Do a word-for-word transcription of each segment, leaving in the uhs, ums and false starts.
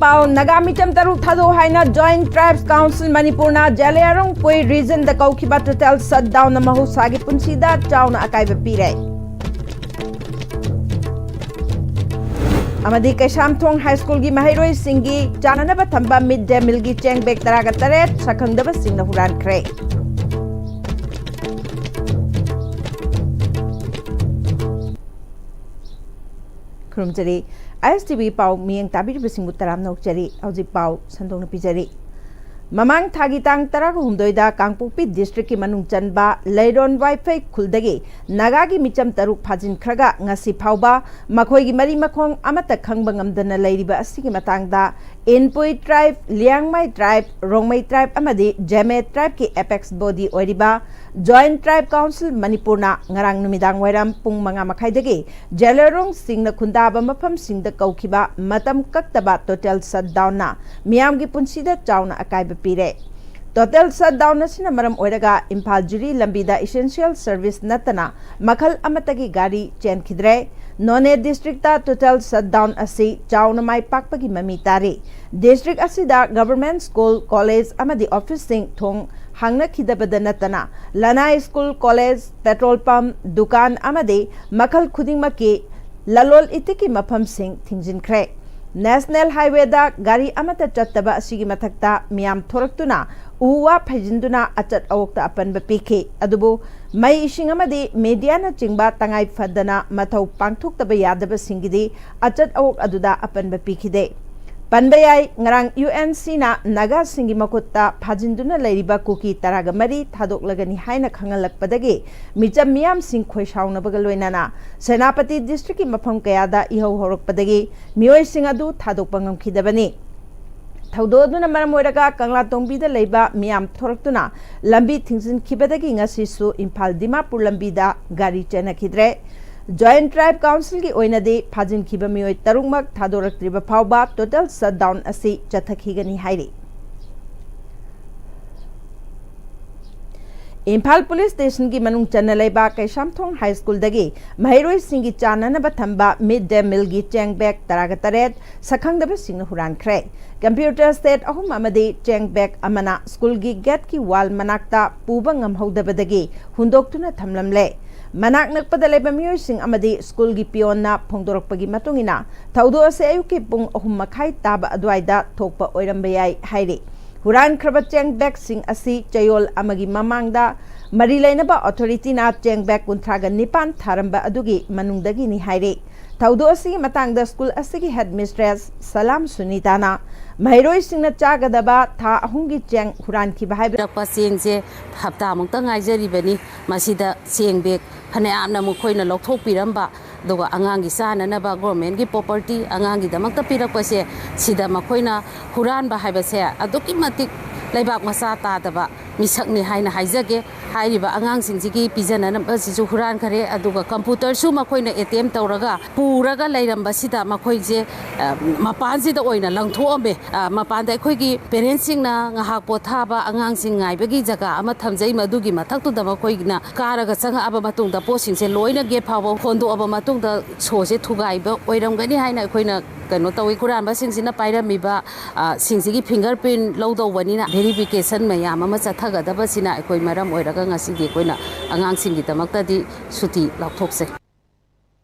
ꯄꯥꯎ꯫ ꯅꯥꯒꯥ ꯃꯤꯆꯝ ꯇꯔꯨꯛ ꯊꯥꯗꯣꯛꯎ ꯍꯥꯏꯅ Joint Tribes Council ꯃꯅꯤꯄꯨꯔꯅ ꯖꯦꯂꯤꯌꯥꯡꯔꯣꯡ ꯄꯨꯏ regionꯗ ꯀꯧꯈꯤꯕ ꯇꯨꯇꯦꯜ shutdownꯅ ꯃꯍꯧꯁꯥꯒꯤ ꯄꯨꯟꯁꯤꯗ ꯆꯥꯎꯅ ꯑꯀꯥꯏꯕ ꯄꯤꯔꯦ꯫ ꯑꯃꯗꯤ ꯀꯩꯁꯥꯝꯊꯣꯡ High Schoolꯒꯤ ꯃꯍꯩꯔꯣꯏꯁꯤꯡꯒꯤ ꯆꯥꯅꯅꯕ ꯊꯝꯕ mid day mealꯒꯤ ꯆꯦꯡ bag ꯇꯔꯥꯒ ꯇꯔꯦꯠ ꯁꯛꯈꯪꯗꯕꯁꯤꯡꯅ ꯍꯨꯔꯥꯟꯈ꯭ꯔꯦ꯫ ꯈꯨꯔꯨꯝꯖꯔꯤ꯫ ISTV ꯄꯥꯎ ꯃꯤꯠꯌꯦꯡ ꯇꯥꯕꯤꯔꯤꯕꯁꯤꯡꯕꯨ ꯇꯔꯥꯝꯅ ꯑꯣꯛꯆꯔꯤ꯫ ꯍꯧꯖꯤꯛ ꯄꯥꯎ ꯁꯟꯗꯣꯛꯅ ꯄꯤꯖꯔꯤ꯫ ꯃꯃꯥꯡ ꯊꯥꯒꯤ ꯇꯥꯡ ꯇꯔꯥꯒ ꯍꯨꯝꯗꯣꯏꯗ ꯀꯥꯡꯄꯣꯛꯄꯤ districtꯀꯤ ꯃꯅꯨꯡ ꯆꯟꯕ ꯂꯩꯔꯣꯟ ꯋꯥꯏꯐꯩ ꯈꯨꯜꯗꯒꯤ ꯅꯥꯒꯥꯒꯤ ꯃꯤꯆꯝ ꯇꯔꯨꯛ ꯐꯥꯖꯤꯟꯈ꯭ꯔꯒ ꯉꯁꯤ ꯐꯥꯎꯕ ꯃꯈꯣꯏꯒꯤ ꯃꯔꯤ ꯃꯈꯣꯡ ꯑꯃꯠꯇ ꯈꯪꯕ ꯉꯝꯗꯅ ꯂꯩꯔꯤꯕ ꯑꯁꯤꯒꯤ ꯃꯇꯥꯡꯗ Inpui tribe, Liangmai tribe, Rongmei tribe ꯑꯃꯗꯤ ꯖꯦꯃꯦ tribeꯀꯤ apex body ꯑꯣꯏꯔꯤꯕ Joint Tribes Council ꯃꯅꯤꯄꯨꯔꯅ ꯉꯔꯥꯡ ꯅꯨꯃꯤꯗꯥꯡ ꯋꯥꯏꯔꯝ ꯄꯨꯡ ꯃꯉꯥ ꯃꯈꯥꯏꯗꯒꯤ ꯖꯦꯂꯤꯌꯥꯡꯔꯣꯡꯁꯤꯡꯅ ꯈꯨꯟꯗꯥꯕ ꯃꯐꯝꯁꯤꯡꯗ ꯀꯧꯈꯤꯕ ꯃꯇꯝ ꯀꯛꯇꯕ total shutdownꯅ ꯃꯤꯌꯥꯝꯒꯤ ꯄꯨꯟꯁꯤꯗ ꯆꯥꯎꯅ ꯑꯀꯥꯏꯕ ꯄꯤꯔꯦ꯫ Total shutdown ꯑꯁꯤꯅ ꯃꯔꯝ ꯑꯣꯏꯔꯒ ꯏꯝꯐꯥꯜ ꯖꯤꯔꯤ ꯂꯝꯕꯤꯗ essential service ꯅꯠꯇꯅ ꯃꯈꯜ ꯑꯃꯠꯇꯒꯤ ꯒꯥꯔꯤ ꯆꯦꯟꯈꯤꯗ꯭ꯔꯦ꯫ ꯅꯣꯅꯦ districtꯇ total shutdown ꯑꯁꯤ ꯆꯥꯎꯅ ꯃꯥꯏ ꯄꯥꯛꯄꯒꯤ ꯃꯃꯤ ꯇꯥꯔꯤ꯫ District ꯑꯁꯤꯗ government school, college ꯑꯃꯗꯤ officeꯁꯤꯡ ꯊꯣꯡ ꯍꯥꯡꯅꯈꯤꯗꯕꯗ ꯅꯠꯇꯅ ꯂꯅꯥꯏ school, college, petrol pump, ꯗꯨꯀꯥꯟ ꯑꯃꯗꯤ ꯃꯈꯜ ꯈꯨꯗꯤꯡꯃꯛꯀꯤ ꯂꯂꯣꯜ ꯏꯇꯤꯛꯀꯤ ꯃꯐꯝꯁꯤꯡ ꯊꯤꯡꯖꯤꯟꯈ꯭ꯔꯦ꯫ National Highwayꯗ ꯒꯥꯔꯤ ꯑꯃꯠꯇ ꯆꯠꯇꯕ ꯑꯁꯤꯒꯤ ꯃꯊꯛꯇ ꯃꯤꯌꯥꯝ ꯊꯣꯔꯛꯇꯨꯅ ꯎ ꯋꯥ ꯐꯩꯖꯤꯟꯗꯨꯅ ꯑꯆꯠ ꯑꯋꯣꯛꯇ ꯑꯄꯟꯕ ꯄꯤꯈꯤ꯫ ꯑꯗꯨꯕꯨ ꯃꯩ, ꯏꯁꯤꯡ ꯑꯃꯗꯤ mediaꯅꯆꯤꯡꯕ ꯇꯉꯥꯏ ꯐꯗꯅ ꯃꯊꯧ ꯄꯥꯡꯊꯣꯛꯇꯕ ꯌꯥꯗꯕꯁꯤꯡꯒꯤꯗꯤ ꯑꯆꯠ ꯑꯋꯣꯛ ꯑꯗꯨꯗ ꯑꯄꯟꯕ ꯄꯤꯈꯤꯗꯦ꯫ ꯄꯟꯕ ꯌꯥꯏ, ꯉꯔꯥꯡ UNCꯅ ꯅꯥꯒꯥꯁꯤꯡꯒꯤ ꯃꯈꯨꯠꯇ ꯐꯥꯖꯤꯟꯗꯨꯅ ꯂꯩꯔꯤꯕ ꯀꯨꯀꯤ ꯇꯔꯥꯒ ꯃꯔꯤ ꯊꯥꯗꯣꯛꯂꯒꯅꯤ ꯍꯥꯏꯅ ꯈꯪꯍꯜꯂꯛꯄꯗꯒꯤ ꯃꯤꯆꯝ ꯃꯤꯌꯥꯝꯁꯤꯡ ꯈꯣꯏꯁꯥꯎꯅꯕꯒ ꯂꯣꯏꯅꯅ ꯁꯦꯅꯥꯄꯇꯤ districtꯀꯤ ꯃꯐꯝ ꯀꯌꯥꯗ ꯏꯍꯧ ꯍꯧꯔꯛꯄꯗꯒꯤ ꯃꯤꯑꯣꯏꯁꯤꯡ ꯑꯗꯨ ꯊꯥꯗꯣꯛꯄ ꯉꯝꯈꯤꯗꯕꯅꯤ꯫ ꯊꯧꯗꯣꯛ ꯑꯗꯨꯅ ꯃꯔꯝ ꯑꯣꯏꯔꯒ ꯀꯪꯂꯥꯇꯣꯡꯕꯤꯗ ꯂꯩꯕ ꯃꯤꯌꯥꯝ ꯊꯣꯔꯛꯇꯨꯅ ꯂꯝꯕꯤ ꯊꯤꯡꯖꯤꯟꯈꯤꯕꯗꯒꯤ ꯉꯁꯤꯁꯨ ꯏꯝꯐꯥꯜ ꯗꯤꯃꯥꯄꯨꯔ ꯂꯝꯕꯤꯗ ꯒꯥꯔꯤ ꯆꯦꯟꯅꯈꯤꯗ꯭ꯔꯦ꯫ Joint Tribes Councilꯒꯤ ꯑꯣꯏꯅꯗꯤ ꯐꯥꯖꯤꯟꯈꯤꯕ ꯃꯤꯑꯣꯏ ꯇꯔꯨꯛꯃꯛ ꯊꯥꯗꯣꯔꯛꯇ꯭ꯔꯤꯕ ꯐꯥꯎꯕ total shutdown ꯑꯁꯤ ꯆꯠꯊꯈꯤꯒꯅꯤ ꯍꯥꯏꯔꯤ꯫ ꯏꯝꯐꯥꯜ ꯄꯨꯂꯤꯁ ꯁ꯭ꯇꯦꯁꯟꯒꯤ ꯃꯅꯨꯡ ꯆꯟꯅ ꯂꯩꯕ ꯀꯩꯁꯥꯝꯊꯣꯡ ꯍꯥꯏ ꯁ꯭ꯀꯨꯜꯗꯒꯤ ꯃꯍꯩꯔꯣꯏꯁꯤꯡꯒꯤ ꯆꯥꯅꯅꯕ ꯊꯝꯕ ꯃꯤꯗ ꯗꯦ ꯃꯤꯜꯒꯤ ꯆꯦꯡ ꯕꯦꯒ ꯇꯔꯥꯒ ꯇꯔꯦꯠ ꯁꯛꯈꯪꯗꯕꯁꯤꯡꯅ ꯍꯨꯔꯥꯟꯈ꯭ꯔꯦ꯫ ꯀꯝꯄ꯭ꯌꯨꯇꯔ ꯁꯦꯠ ꯑꯍꯨꯝ ꯑꯃꯗꯤ ꯆꯦꯡ ꯕꯦꯒ ꯑꯃꯅ ꯁ꯭ꯀꯨꯜꯒꯤ ꯒꯦꯠꯀꯤ ꯋꯥꯜ ꯃꯅꯥꯛꯇ ꯄꯨꯕ ꯉꯝꯍꯧꯗꯕꯗꯒꯤ ꯍꯨꯟꯗꯣꯛꯇꯨꯅ ꯊꯝꯂꯝꯂꯦ꯫ ꯃꯅꯥꯛ ꯅꯛꯄꯗ ꯂꯩꯕ ꯃꯤꯑꯣꯏꯁꯤꯡ ꯑꯃꯗꯤ ꯁ꯭ꯀꯨꯜꯒꯤ ꯄꯤꯌꯣꯟꯅ ꯐꯣꯡꯗꯣꯔꯛꯄꯒꯤ ꯃꯇꯨꯡ ꯏꯟꯅ, ꯊꯧꯗꯣꯛ ꯑꯁꯤ ꯑꯌꯨꯛꯀꯤ ꯄꯨꯡ ꯑꯍꯨꯝ ꯃꯈꯥꯏ ꯇꯥꯕ ꯑꯗꯨꯋꯥꯏꯗ ꯊꯣꯛꯄ ꯑꯣꯏꯔꯝꯕ ꯌꯥꯏ ꯍꯥꯏꯔꯤ꯫ ꯍꯨꯔꯥꯟꯈ꯭ꯔꯕ ꯆꯦꯡ ꯕꯦꯒꯁꯤꯡ ꯑꯁꯤ ꯆꯌꯣꯜ ꯑꯃꯒꯤ ꯃꯃꯥꯡꯗ ꯃꯔꯤ ꯂꯩꯅꯕ ꯑꯣꯊꯣꯔꯤꯇꯤꯅ ꯆꯦꯡ ꯕꯦꯒ ꯀꯨꯟꯊ꯭ꯔꯥꯒ ꯅꯤꯄꯥꯟ ꯊꯥꯔꯝꯕ ꯑꯗꯨꯒꯤ ꯃꯅꯨꯡꯗꯒꯤꯅꯤ ꯍꯥꯏꯔꯤ꯫ ꯊꯧꯗꯣꯛ ꯑꯁꯤꯒꯤ ꯃꯇꯥꯡꯗ ꯁ꯭ꯀꯨꯜ ꯑꯁꯤꯒꯤ ꯍꯦꯗ ꯃꯤꯁꯇ꯭ꯔꯦꯁ ꯁꯂꯥꯝ ꯁꯨꯅꯤꯇꯥꯅ ꯃꯍꯩꯔꯣꯏꯁꯤꯡꯅ ꯆꯥꯒꯗꯕ ꯊꯥ ꯑꯍꯨꯝꯒꯤ ꯆꯦꯡ ꯍꯨꯔꯥꯟꯈꯤꯕ ꯍꯥꯏꯕ ꯄꯤꯔꯛꯄ ꯆꯦꯡꯁꯦ ꯍꯞꯇꯥꯃꯨꯛꯇ ꯉꯥꯏꯖꯔꯤꯕꯅꯤ꯫ ꯃꯁꯤꯗ ꯆꯦꯡ ꯕꯦꯒ ꯐꯅꯌꯥꯝꯅ ꯃꯈꯣꯏꯅ ꯂꯧꯊꯣꯛꯄꯤꯔꯝꯕ, ꯑꯗꯨꯒ ꯑꯉꯥꯡꯒꯤ ꯆꯥꯅꯅꯕ ꯒꯣꯔꯃꯦꯟꯒꯤ ꯄ꯭ꯔꯣꯄꯔꯇꯤ ꯑꯉꯥꯡꯒꯤꯗꯃꯛꯇ ꯄꯤꯔꯛꯄꯁꯦ, ꯁꯤꯗ ꯃꯈꯣꯏꯅ ꯍꯨꯔꯥꯟꯕ ꯍꯥꯏꯕꯁꯦ ꯑꯗꯨꯛꯀꯤ ꯃꯇꯤꯛ ꯂꯩꯕꯥꯛ ꯃꯆꯥ ꯇꯥꯗꯕ ꯃꯤꯁꯛꯅꯤ ꯍꯥꯏꯅ ꯍꯥꯏꯖꯒꯦ꯫ ꯍꯥꯏꯔꯤꯕ ꯑꯉꯥꯡꯁꯤꯡꯁꯤꯒꯤ ꯄꯤꯖꯅꯅꯕꯁꯤꯁꯨ ꯍꯨꯔꯥꯟꯈꯔꯦ, ꯑꯗꯨꯒ ꯀꯝꯄ꯭ꯌꯨꯇꯔꯁꯨ ꯃꯈꯣꯏꯅ ꯑꯦꯇꯦꯝ ꯇꯧꯔꯒ ꯄꯨꯔꯒ ꯂꯩꯔꯝꯕꯁꯤꯗ ꯃꯈꯣꯏꯁꯦ, ꯑ, ꯃꯄꯥꯟꯁꯤꯗ ꯑꯣꯏꯅ ꯂꯪꯊꯣꯛꯑꯝꯃꯦ꯫ ꯑ, ꯃꯄꯥꯟꯗ ꯑꯩꯈꯣꯏꯒꯤ ꯄꯦꯔꯦꯟꯁꯁꯤꯡꯅ ꯉꯥꯏꯍꯥꯛ ꯄꯣꯊꯥꯕ, ꯑꯉꯥꯡꯁꯤꯡ ꯉꯥꯏꯕꯒꯤ ꯖꯒꯥ ꯑꯃ ꯊꯝꯖꯩ, ꯃꯗꯨꯒꯤ ꯃꯊꯛꯇꯨꯗ ꯃꯈꯣꯏꯅ ꯀꯥꯔꯒ ꯆꯪꯉꯛꯑꯕ ꯃꯇꯨꯡꯗ ꯄꯣꯠꯁꯤꯡꯁꯦ ꯂꯣꯏꯅ ꯒꯦꯠ ꯐꯥꯎꯕ ꯍꯣꯟꯗꯣꯛꯑꯕ ꯃꯇꯨꯡꯗ ꯁꯣꯁꯦ ꯊꯨꯒꯥꯏꯕ ꯑꯣꯏꯔꯝꯒꯅꯤ ꯍꯥꯏꯅ ꯑꯩꯈꯣꯏꯅ ꯀꯩꯅꯣ ꯇꯧꯏ꯫ ꯍꯨꯔꯥꯟꯕꯁꯤꯡꯁꯤꯅ ꯄꯥꯏꯔꯝꯃꯤꯕ, ꯑ, ꯁꯤꯡꯁꯤꯒꯤ ꯐꯤꯡꯒꯔ ꯄ꯭ꯔꯤꯟ ꯂꯧꯗꯧꯕꯅꯤꯅ ꯚꯦꯔꯤꯐꯤꯀꯦꯁꯟ ꯃꯌꯥꯝ ꯑꯃ ꯆꯠꯊꯒꯗꯕꯁꯤꯅ ꯑꯩꯈꯣꯏ ꯃꯔꯝ ꯑꯣꯏꯔꯒ ꯉꯁꯤꯗꯤ ꯑꯩꯈꯣꯏꯅ ꯑꯉꯥꯡꯁꯤꯡꯒꯤꯗꯃꯛꯇꯗꯤ ꯁꯨꯇꯤ ꯂꯥꯎꯊꯣꯛꯆꯩ꯫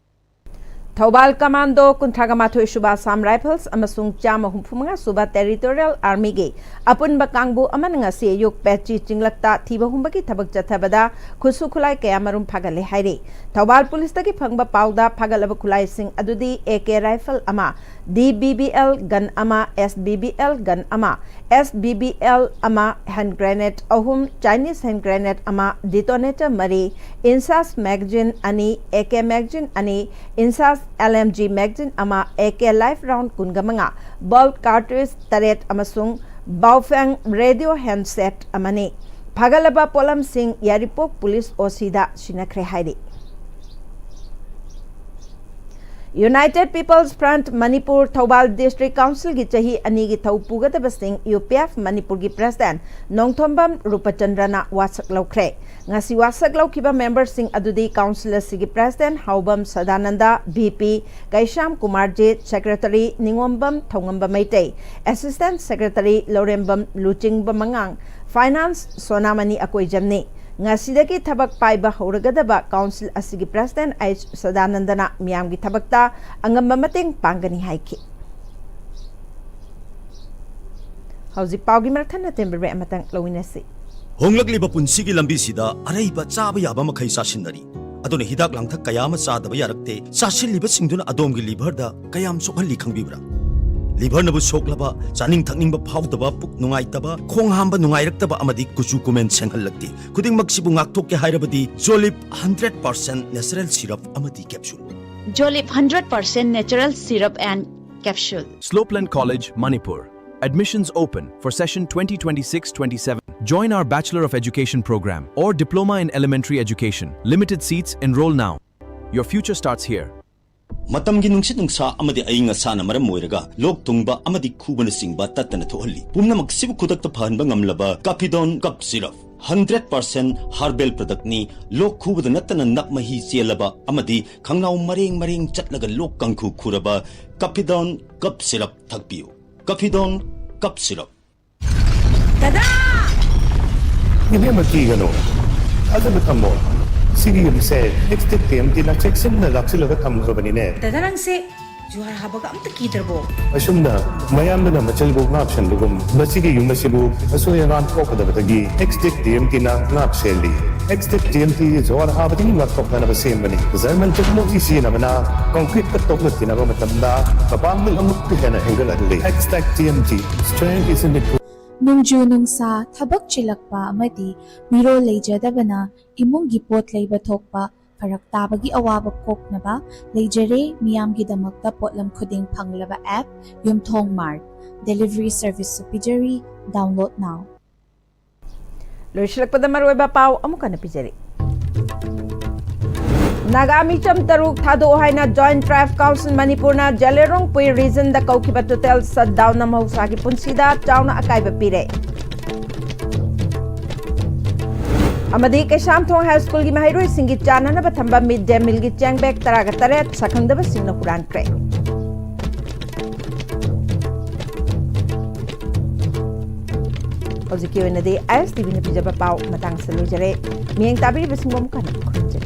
ꯊꯧꯕꯥꯜ ꯀꯃꯥꯟꯗꯣ, ꯀꯨꯟꯊ꯭ꯔꯥꯒ ꯃꯥꯊꯣꯏ ꯁꯨꯕ ꯑꯁꯥꯝ ꯔꯥꯏꯐꯜꯁ ꯑꯃꯁꯨꯡ ꯆꯥꯝꯃ ꯍꯨꯝꯐꯨ ꯃꯉꯥ ꯁꯨꯕ ꯇꯦꯔꯤꯇꯣꯔꯤꯌꯦꯜ ꯑꯥꯔꯃꯤꯒꯤ ꯑꯄꯨꯟꯕ ꯀꯥꯡꯕꯨ ꯑꯃꯅ ꯉꯁꯤ ꯑꯌꯨꯛ ꯄꯦꯆꯤ ꯆꯤꯡꯂꯛꯇ ꯊꯤꯕ ꯍꯨꯝꯕꯒꯤ ꯊꯕꯛ ꯆꯠꯊꯕꯗ ꯈꯨꯠꯁꯨ ꯈꯨꯠꯂꯥꯏ ꯀꯌꯥ ꯃꯔꯨꯝ ꯐꯥꯒꯠꯂꯦ ꯍꯥꯏꯔꯤ꯫ ꯊꯧꯕꯥꯜ ꯄꯨꯂꯤꯁꯇꯒꯤ ꯐꯪꯕ ꯄꯥꯎꯗ ꯐꯥꯒꯠꯂꯕ ꯈꯨꯠꯂꯥꯏꯁꯤꯡ ꯑꯗꯨꯗꯤ ꯑꯦ ꯀꯦ ꯔꯥꯏꯐꯜ ꯑꯃ, D B B L gun ꯑꯃ, ꯑꯦꯁ ꯕꯤ ꯕꯤ ꯑꯦꯜ ꯒꯟ ꯑꯃ, ꯑꯦꯁ ꯕꯤ ꯕꯤ ꯑꯦꯜ ꯑꯃ, ꯍꯦꯟ ꯒ꯭ꯔꯦꯅꯦꯗ ꯑꯍꯨꯝ, ꯆꯥꯏꯅꯤꯁ ꯍꯦꯟ ꯒ꯭ꯔꯦꯅꯦꯗ ꯑꯃ, ꯗꯤꯇꯣꯅꯦꯇꯔ ꯃꯔꯤ, ꯏꯟꯁꯥꯁ ꯃꯦꯒꯖꯤꯟ ꯑꯅꯤ, ꯑꯦ ꯀꯦ ꯃꯦꯒꯖꯤꯟ ꯑꯅꯤ, ꯏꯟꯁꯥꯁ ꯑꯦꯜ ꯑꯦꯝ ꯖꯤ ꯃꯦꯒꯖꯤꯟ ꯑꯃ, ꯑꯦ ꯀꯦ ꯂꯥꯏꯐ ꯔꯥꯎꯟ ꯀꯨꯟꯒ ꯃꯉꯥ, ꯕꯣꯜꯠ ꯀꯥꯔꯇ꯭ꯔꯤꯖ ꯇꯔꯦꯠ ꯑꯃꯁꯨꯡ ꯕꯥꯎꯐꯦꯡ ꯔꯦꯗꯤꯑꯣ ꯍꯦꯟꯁꯦꯠ ꯑꯃꯅꯤ꯫ ꯐꯥꯒꯠꯂꯕ ꯄꯣꯠꯂꯝꯁꯤꯡ ꯌꯥꯏꯔꯤꯄꯣꯛ ꯄꯨꯂꯤꯁ ꯑꯣ ꯁꯤꯗ ꯁꯤꯟꯅꯈ꯭ꯔꯦ ꯍꯥꯏꯔꯤ꯫ United People's Front Manipur Thoubal District Councilꯒꯤ ꯆꯍꯤ ꯑꯅꯤꯒꯤ ꯊꯧ ꯄꯨꯒꯗꯕꯁꯤꯡ UPF ꯃꯅꯤꯄꯨꯔꯒꯤ President ꯅꯣꯡꯊꯣꯝꯕꯝ ꯔꯨꯄꯆꯟꯗ꯭ꯔꯅ ꯋꯥꯁꯛ ꯂꯧꯈ꯭ꯔꯦ꯫ ꯉꯁꯤ ꯋꯥꯁꯛ ꯂꯧꯈꯤꯕ memberꯁꯤꯡ ꯑꯗꯨꯗꯤ Council ꯑꯁꯤꯒꯤ President ꯍꯥꯎꯕꯝ ꯁꯗꯥꯅꯟꯗ, VP ꯀꯩꯁꯥꯝ Kumarjit, Secretary ꯅꯤꯉꯣꯝꯕꯝ ꯊꯧꯉꯝꯕ Meitei, Assistant Secretary ꯂꯧꯔꯦꯝꯕꯝ ꯂꯨꯆꯤꯡꯕ ꯃꯉꯥꯡ, Finance ꯁꯣꯅꯥꯃꯅꯤ ꯑꯀꯣꯏꯖꯝꯅꯤ꯫ ꯉꯁꯤꯗꯒꯤ ꯊꯕꯛ ꯄꯥꯏꯕ ꯍꯧꯔꯒꯗꯕ Council ꯑꯁꯤꯒꯤ President H ꯁꯗꯥꯅꯟꯗꯅ ꯃꯤꯌꯥꯝꯒꯤ ꯊꯕꯛꯇ ꯑꯉꯝꯕ ꯃꯇꯦꯡ ꯄꯥꯡꯒꯅꯤ ꯍꯥꯏꯈꯤ꯫ ꯍꯧꯖꯤꯛ ꯄꯥꯎꯒꯤ ꯃꯔꯛ ꯊꯠꯅ ꯇꯦꯟꯕ break ꯑꯃꯇꯪ ꯂꯧꯃꯤꯟꯅꯁꯤ꯫ ꯍꯣꯡꯂꯛꯂꯤꯕ ꯄꯨꯟꯁꯤꯒꯤ ꯂꯝꯕꯤꯁꯤꯗ ꯑꯔꯩꯕ ꯆꯥꯕ ꯌꯥꯕ ꯃꯈꯩ ꯆꯥꯁꯤꯟꯅꯔꯤ꯫ ꯑꯗꯨꯅ ꯍꯤꯗꯥꯛ ꯂꯥꯡꯊꯛ ꯀꯌꯥ ꯑꯃ ꯆꯥꯗꯕ ꯌꯥꯔꯛꯇꯦ꯫ ꯆꯥꯁꯤꯜꯂꯤꯕꯁꯤꯡꯗꯨꯅ ꯑꯗꯣꯝꯒꯤ liverꯗ ꯀꯌꯥꯝ ꯁꯣꯛꯍꯜꯂꯤ ꯈꯪꯕꯤꯕ꯭ꯔꯥ? Liverꯅꯕꯨ ꯁꯣꯛꯂꯕ, ꯆꯥꯅꯤꯡ ꯊꯛꯅꯤꯡꯕ ꯐꯥꯎꯗꯕ, ꯄꯨꯛ ꯅꯨꯡꯉꯥꯏꯇꯕ, ꯈꯣꯡ ꯍꯥꯝꯕ ꯅꯨꯡꯉꯥꯏꯔꯛꯇꯕ ꯑꯃꯗꯤ ꯀꯨꯆꯨ ꯀꯨꯃꯦꯟ ꯁꯦꯡꯍꯜꯂꯛꯇꯦ꯫ ꯈꯨꯗꯤꯡꯃꯛꯁꯤꯕꯨ ꯉꯥꯛꯊꯣꯛꯀꯦ ꯍꯥꯏꯔꯕꯗꯤ Jolib hundred percent natural syrup ꯑꯃꯗꯤ capsule꯫ Jolib hundred percent natural syrup and capsule. Slopeland College, Manipur. Admissions open for session twenty twenty-six twenty-seven. Join our Bachelor of Education program or Diploma in Elementary Education. Limited seats, enroll now. Your future starts here. ꯃꯇꯝꯒꯤ ꯅꯨꯡꯁꯤꯠ ꯅꯨꯡꯁꯥ ꯑꯃꯗꯤ ꯑꯏꯪ ꯑꯁꯥꯅ ꯃꯔꯝ ꯑꯣꯏꯔꯒ ꯂꯣꯛ ꯊꯨꯡꯕ ꯑꯃꯗꯤ ꯈꯨꯕꯅꯆꯤꯡꯕ ꯇꯠꯇꯅ ꯊꯣꯛꯍꯜꯂꯤ꯫ ꯄꯨꯝꯅꯃꯛꯁꯤꯕꯨ ꯈꯨꯗꯛꯇ ꯐꯍꯟꯕ ꯉꯝꯂꯕ Capidon Cup Syrup hundred percent herbal productꯅꯤ꯫ ꯂꯣꯛ ꯈꯨꯕꯗ ꯅꯠꯇꯅ ꯅꯞ ꯃꯍꯤ ꯆꯦꯜꯂꯕ ꯑꯃꯗꯤ ꯈꯪꯅꯥꯎ ꯃꯔꯦꯡ ꯃꯔꯦꯡ ꯆꯠꯂꯒ ꯂꯣꯛ ꯀꯥꯡꯈꯨ ꯈꯨꯔꯕ Capidon Cup Syrup ꯊꯛꯄꯤꯌꯨ꯫ Capidon Cup Syrup꯫ ꯏꯕꯦꯝꯃ, ꯀꯤꯒꯅꯨ, ꯊꯥꯖꯕ ꯊꯝꯃꯣ꯫ ꯁꯤꯒꯤ ꯌꯨꯝꯁꯦ Extech TMTꯅ ꯆꯦꯛꯁꯤꯟꯅ ꯂꯥꯛꯁꯤꯜꯂꯒ ꯊꯝꯈ꯭ꯔꯕꯅꯤꯅꯦ꯫ ꯗꯗꯥ, ꯅꯪꯁꯦ ꯖꯨꯍꯥꯔ ꯍꯥꯕꯒ ꯑꯝꯇ ꯀꯤꯗ꯭ꯔꯕꯣ? ꯑꯁꯨꯝꯅ ꯃꯌꯥꯝꯗꯨꯅ ꯃꯆꯜꯕꯨ ꯉꯥꯛꯁꯦꯟꯕꯒꯨꯝ, ꯃꯁꯤꯒꯤ ꯌꯨꯝ ꯑꯁꯤꯕꯨ ꯑꯁꯣꯏ ꯑꯉꯥꯝ ꯊꯣꯛꯀꯗꯕꯗꯒꯤ Extech TMTꯅ ꯉꯥꯛ ꯁꯦꯜꯂꯤ꯫ Extech TMT ꯖꯨꯍꯥꯔ ꯍꯥꯕꯗꯒꯤ ꯉꯥꯛꯊꯣꯛꯅꯅꯕ ꯁꯦꯝꯕꯅꯤ꯫ German technology ꯁꯤꯖꯤꯟꯅꯕꯅ concreteꯀ ꯇꯣꯛꯂꯛꯇꯅꯕ ꯃꯇꯝꯗ ꯃꯄꯥꯡꯒꯜ ꯑꯃꯨꯛꯀ ꯍꯦꯟꯅ ꯍꯦꯟꯒꯠꯍꯜꯂꯤ꯫ Extech TMT, strength is in the ꯅꯣꯡꯖꯨ ꯅꯨꯡꯁꯥ, ꯊꯕꯛ ꯆꯤꯜꯂꯛꯄ ꯑꯃꯗꯤ ꯃꯤꯔꯣꯜ ꯂꯩꯖꯗꯕꯅ ꯏꯃꯨꯡꯒꯤ ꯄꯣꯠ ꯂꯩꯕ ꯊꯣꯛꯄ ꯐꯔꯛ ꯇꯥꯕꯒꯤ ꯑꯋꯥꯕ ꯀꯣꯛꯅꯕ ꯂꯩꯖꯔꯦ꯫ ꯃꯤꯌꯥꯝꯒꯤꯗꯃꯛꯇ ꯄꯣꯠꯂꯝ ꯈꯨꯗꯤꯡ ꯐꯪꯂꯕ app ꯌꯨꯝꯊꯣꯡ Mart delivery serviceꯁꯨ ꯄꯤꯖꯔꯤ꯫ Download now. ꯂꯣꯏꯁꯤꯜꯂꯛꯄꯗ ꯃꯔꯨꯑꯣꯏꯕ ꯄꯥꯎ ꯑꯃꯨꯛ ꯍꯟꯅ ꯄꯤꯖꯔꯤ꯫ ꯅꯥꯒꯥ ꯃꯤꯆꯝ ꯇꯔꯨꯛ ꯊꯥꯗꯣꯛꯑꯣ ꯍꯥꯏꯅ Joint Tribe Council ꯃꯅꯤꯄꯨꯔꯅ ꯖꯦꯂꯦꯔꯣꯡꯄꯨꯏ regionꯗ ꯀꯧꯈꯤꯕ total shutdownꯅ ꯃꯍꯧꯁꯥꯒꯤ ꯄꯨꯟꯁꯤꯗ ꯆꯥꯎꯅ ꯑꯀꯥꯏꯕ ꯄꯤꯔꯦ꯫ ꯑꯃꯗꯤ ꯀꯩꯁꯥꯝꯊꯣꯡ High Schoolꯒꯤ ꯃꯍꯩꯔꯣꯏꯁꯤꯡꯒꯤ ꯆꯥꯅꯅꯕ ꯊꯝꯕ mid day mealꯒꯤ ꯆꯦꯡ bag ꯇꯔꯥꯒ ꯇꯔꯦꯠ ꯁꯛꯈꯪꯗꯕꯁꯤꯡꯅ ꯍꯨꯔꯥꯟꯈ꯭ꯔꯦ꯫ ꯍꯧꯖꯤꯛꯀꯤ ꯑꯣꯏꯅꯗꯤ ISTVꯅ ꯄꯤꯖꯕ ꯄꯥꯎ ꯃꯇꯥꯡꯁꯤꯗ ꯂꯣꯏꯖꯔꯦ꯫ ꯃꯤꯠꯌꯦꯡ ꯇꯥꯕꯤꯔꯤꯕꯁꯤꯡꯕꯨ ꯑꯃꯨꯛ ꯍꯟꯅ ꯈꯨꯔꯨꯝꯖꯔꯤ꯫